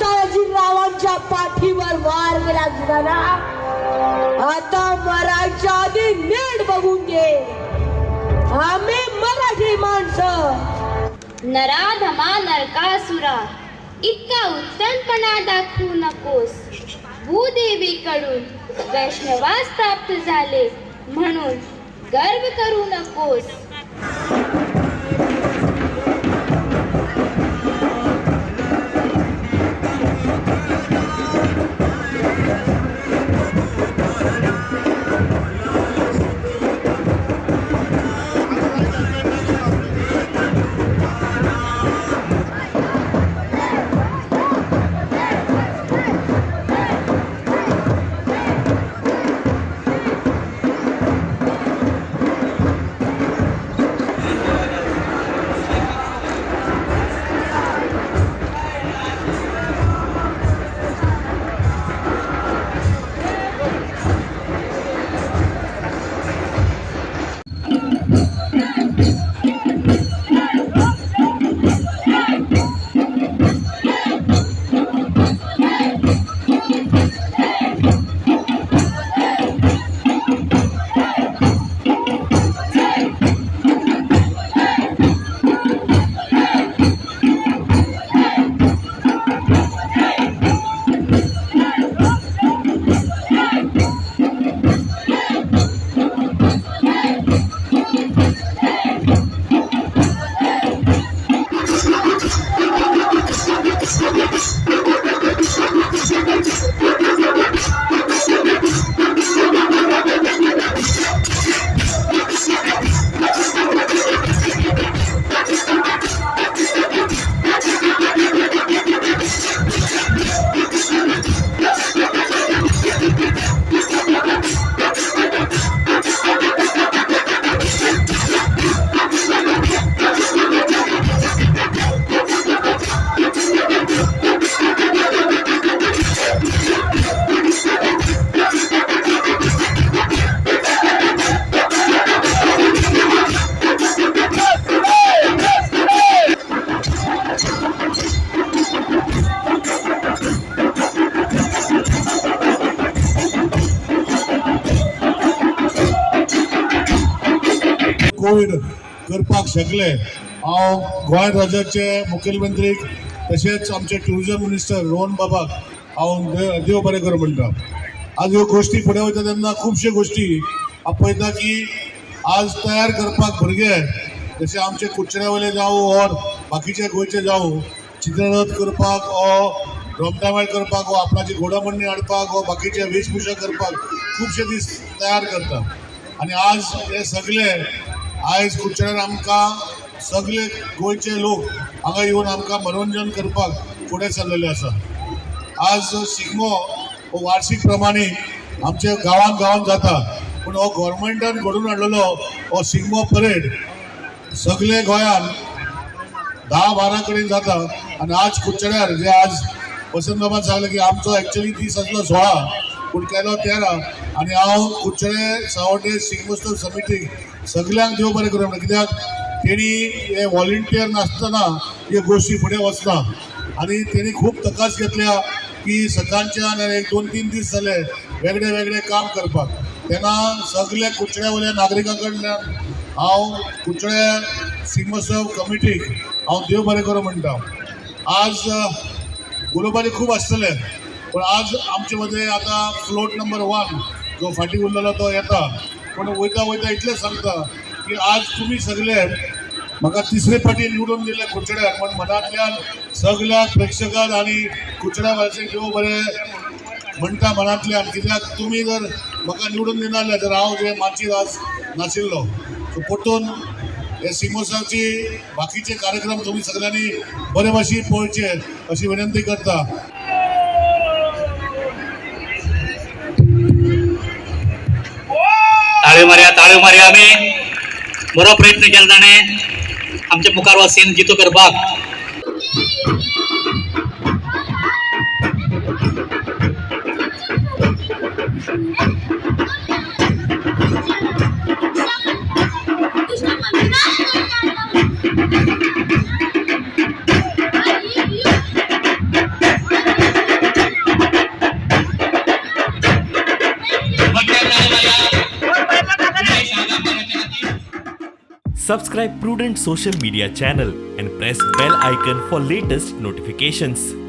तानाजीरावांच्या पाठीवर वार गेला ना, आता मरायच्या आधी नीट बघून घे. आम्ही मराठी माणसं. नराधमा नरकासुरा, इतका उत्तमपणा दाखवू नकोस. भूदेवीकडून वैष्णवास प्राप्त झाले म्हणून गर्व करू नकोस. कोवीड करपाक शकले. हांव गोंय राज्याचे मुखेलमंत्रीक तशेंच आमचे ट्युरिजम मिनिस्टर रोहन बाबाक हांव देव बरें करूं म्हणटा. आज ह्यो गोश्टी फुडें वयता तेन्ना खुबश्यो गोश्टी हांव पळयता की आज तयार करपाक भुरगे जशे आमचे कुडचड्या वयले जावं ओर बाकीचे गोंयचे जावं, चित्ररथ करपाक ओ रोमटामेळ करपाक वो आपणाची घोडामोडणी हाडपाक वो बाकीचे वेशभूषा करपाक खुबशे दीस तयार करता. आनी आज हे सगळे आयज कुडचड्यार आमकां सगळे गोंयचे लोक हांगा येवन आमकां मनोरंजन करपाक फुडें सरलेले आसा. आज शिगमो हो वार्षीक प्रमाणे आमच्या गांवान गांवान जाता, पूण हो गोवोरमेंटान घडोवन हाडलेलो हो शिगमो परेड सगळे गोंयान 10-12 कडेन जाता. आनी आज कुडचड्यार जे आज वसंत बाबान सांगलें की आमचो एक्चुअली दीस आसलो 16, पूण केलो 13. आनी हांव कुडचडे सावड्डे शिगमोत्सव समितीक सगल्यांक देव बरें करूं म्हणटा, कित्याक तेणी हे व्हॉलेंटियर नासतना हे गोश्टी फुडें वचना आनी तेणी खूब तकास घेतल्या की सकाळच्यान एक 2-3 दीस जाले वेगळे वेगळे काम करपाक. तेन्ना सगल्या कुडचड्या वयल्या नागरिकां कडल्यान हांव कुडचड्या शिगमोत्सव कमिटीक हांव देव बरें करूं म्हणटा. आज उलोवपाचें खूब आसतलें, पूण आज आमचे मदें आतां फ्लोट नंबर 1 जो फाटीं उरलेलो तो येता, पूण वयता वयता इतलें सांगता की आज तुमी सगळे म्हाका तिसरे फावटी निवडून दिले कुडचड्याक, पण मनांतल्यान सगळ्या प्रेक्षकांक आनी कुडचड्या वासियांक देव बरें म्हणटा मनांतल्यान, कित्याक तुमी जर म्हाका निवडून दिना जाल्यार तर हांव जे माचयेर आज नाशिल्लो. सो परतून हे शिगमोत्सवाची बाकीचे कार्यक्रम तुमी सगळ्यांनी बरे भाशेन पळोवचे अशी विनंती करता. ताळयो मारया, ताळयो मारया. आमी बरो प्रयत्न केला ताणें आमच्या मुखार हो सीन जितो करपाक. Subscribe Prudent Social Media channel and press bell icon for latest notifications.